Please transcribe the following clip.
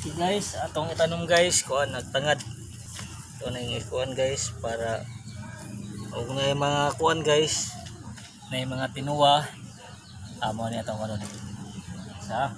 Okay guys, atong itanom guys, kuan nagtangad. Ito na yung kuan guys para og na yung mga kuan guys, na yung mga tinuwa. Amo ni atong ano. Sa.